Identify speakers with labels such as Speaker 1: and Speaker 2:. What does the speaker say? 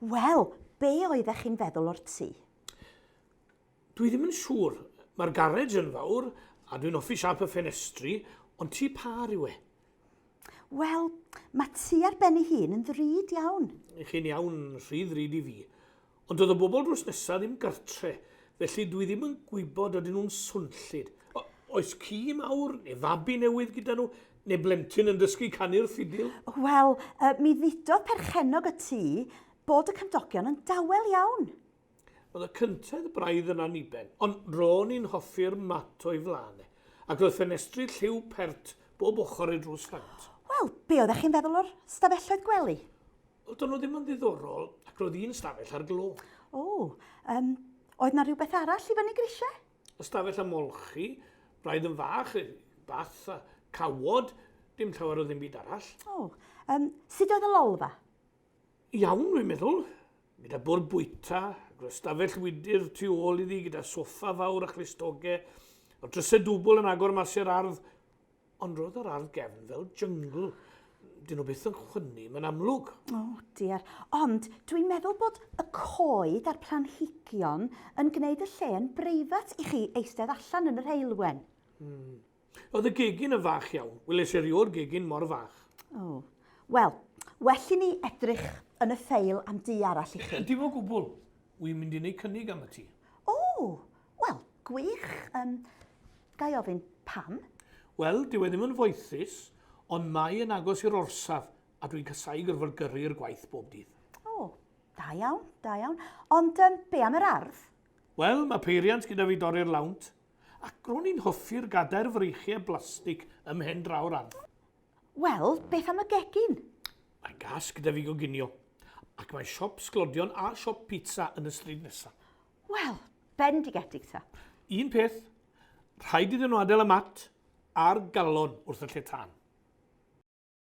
Speaker 1: Wel, be oeddech chi'n feddwl o'r tŷ?
Speaker 2: Dwi ddim yn siŵr. Mae'r garej yn fawr, a dwi'n hoffi siâp y ffenestri, ond tŷ pâr yw e.
Speaker 1: Wel, mae tŷ ar ben ei hun yn ddrud iawn.
Speaker 2: Chi'n iawn, rhy ddrud i fi. Ond doedd y bobl drws nesa ddim gartre, felly dwi ddim yn gwybod ydyn nhw'n swnllyd. O, oes ci mawr neu fabi newydd gyda nhw, neu blentyn yn dysgu canu'r ffidil?
Speaker 1: Wel, uh, mi ddudodd perchennog y tŷ bod y cymdogion yn dawel iawn.
Speaker 2: Oedd y cyntedd braidd yn anniben, ond ro'n i'n hoffi'r mat o'i flaen e, ac roedd ffenestri lliw pert bob ochr i'r drws ffrynt.
Speaker 1: Wel, be oeddech chi'n feddwl o'r stafelloedd gwely?
Speaker 2: Wel, do'n nhw ddim yn ddiddorol, ac roedd un stafell ar glo.
Speaker 1: O, um, oedd na rhywbeth arall i fyny grisiau?
Speaker 2: Ystafell ymolchi, braidd yn fach, bath a cawod, dim llawer o ddim byd arall.
Speaker 1: O, um, sut oedd y lolfa?
Speaker 2: Iawn, dwi'n meddwl. Gyda bwrdd bwyta, ac roedd stafell wydr tu ôl iddi gyda soffa fawr a chlustogau, a'r drysau dwbl yn agor mas i'r ardd. Ond roedd yr ardd gefn fel jyngl. Dyn nhw byth yn chwynnu, mae'n amlwg.
Speaker 1: O, oh, diar. Ond dwi'n meddwl bod y coed a'r planhigion yn gwneud y lle yn breifat i chi eistedd allan yn yr heulwen.
Speaker 2: Mm. Oedd y gegin yn fach iawn. Weles i erioed gegin mor fach.
Speaker 1: O. Oh. Wel, well i ni edrych yn y ffeil am dŷ arall i chi.
Speaker 2: Dim o gwbl. Wy'n mynd i wneud cynnig am y tŷ.
Speaker 1: O, wel, gwych. Um, ga i ofyn pam?
Speaker 2: Wel, dyw e ddim yn foethus, ond mae yn agos i'r orsaf a dwi'n casau gorfod gyrru i'r gwaith bob dydd.
Speaker 1: O, da iawn, da iawn. Ond um, be am yr ardd?
Speaker 2: Wel, mae peiriant gyda fi dorri'r lawnt. Ac ro'n i'n hoffi'r gadair freichiau blastig ym mhen draw'r ardd.
Speaker 1: Wel, beth am y gegin?
Speaker 2: Mae'n gas gyda fi goginio. Ac mae siop sglodion a siop pizza yn y stryd nesaf.
Speaker 1: Wel, bendigedig ta.
Speaker 2: Un peth, rhaid iddyn nhw adael y mat a'r galon wrth y lle tân.